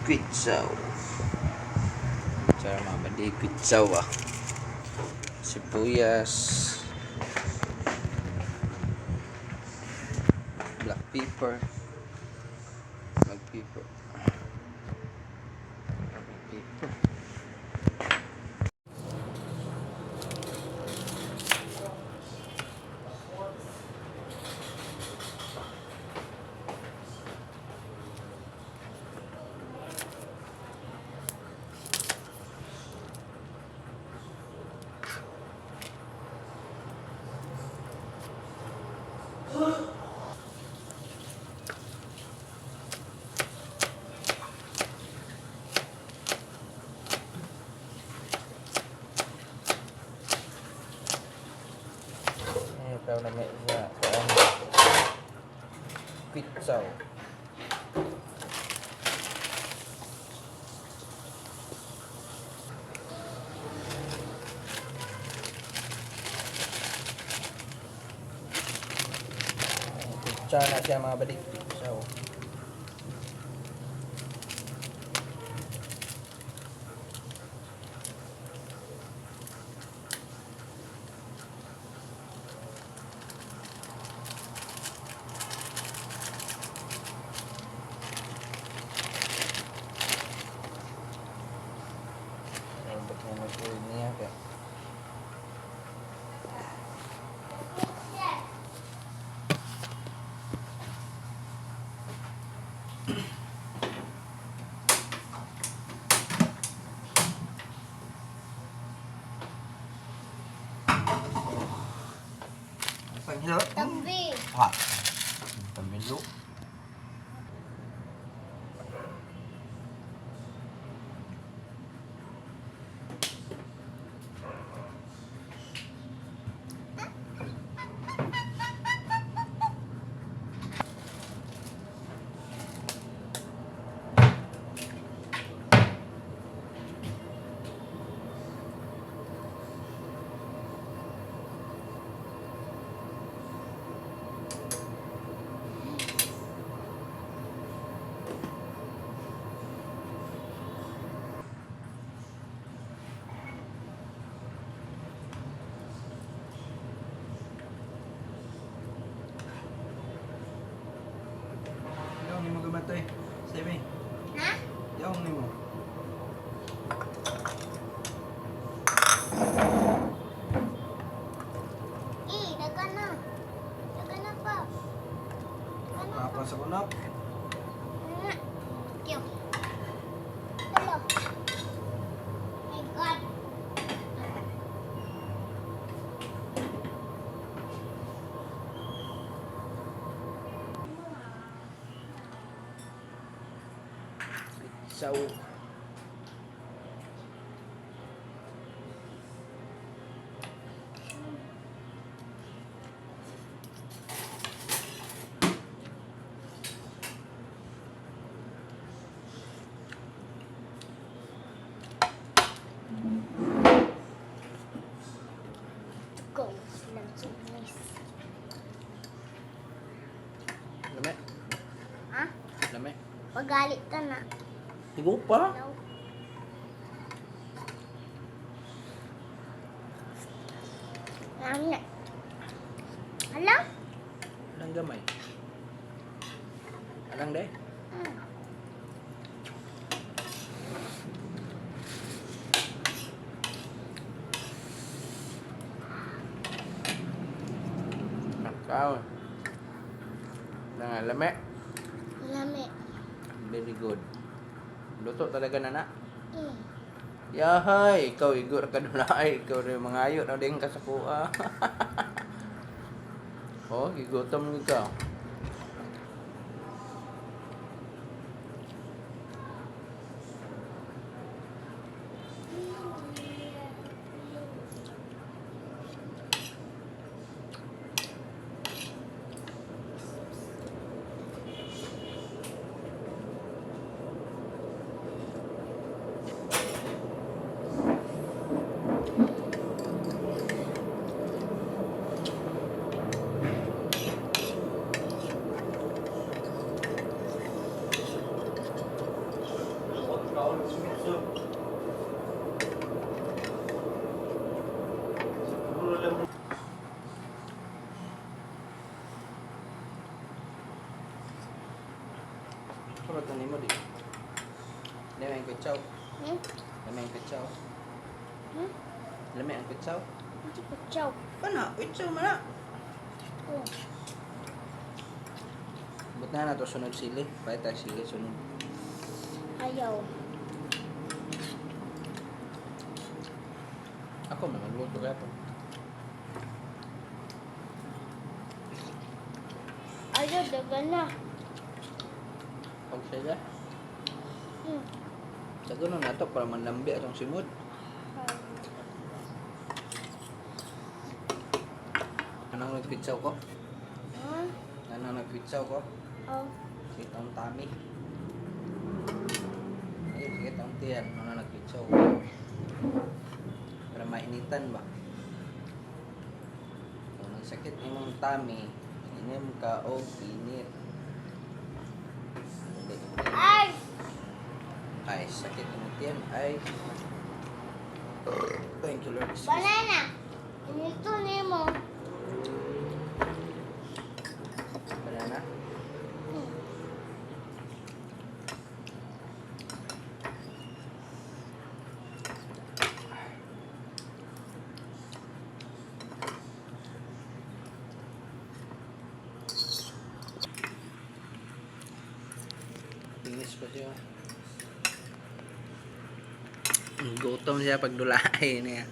Kwitsaw. Tsara, mga badi, kwitsaw ah. Sibuyas. Black pepper. Black pepper. Black pepper. Eh, ikaw na may isa. Kuan. Kwitsaw. Kwitsaw na siya, mga badi. Kwitsaw. Ay, ba't nga mag-oil niya ka? Panghilo. Tabi. Ah. Pamilo. Yaw ni mo gamatay. Sabi. Ha? Yaw ni mo. Eh, daga na. Daga na pa. Daga na pa. Papa sa kunap. Nga. Kyo. Hello. My God. Saw. Go. Silang sumis. Lame. Ha? Lame. Pagalit ka na. Tigo pa. No. Alam na. Alam? Alang gamay. Alang day. Kaon. Nang lame. Lami. Very good. Luto talaga na na. Yahay, ikaw igo ra ka dunay, ikaw rin mangayo na din ka sa kuha. Oh, gigutom gid ka. Kaon sweet soup. Siguro lang. Kurot na nimo di. Lami ang kutsaw. Hmm? Lami ang kutsaw. Hmm? Lami ang kutsaw. Hindi ko chow. Kana, kutsaw man na. Oh. But na na to sunod sili. Pahit tayo sili sunod. Ayaw. Ako man magluto kaya po. Ayaw, daga na. Pag sila. Sa na to para manlambi atong simod. Anong nagkutsaw ko? Huh? Anong nagkutsaw ko? Oh. Sakit ang tummy. Ayun, sakit ang tiyan. Ano nagkutsaw ko? Para mainitan ba? Kung nagsakit imong tummy, inom ka og init. Hindi. Ay! Ay, sakit imong tiyan. Ay. Thank you, Lord. Excuse me. Banana! Ito nimo. Banana. Linis pa siya. Gutom siya pag dulaay niya.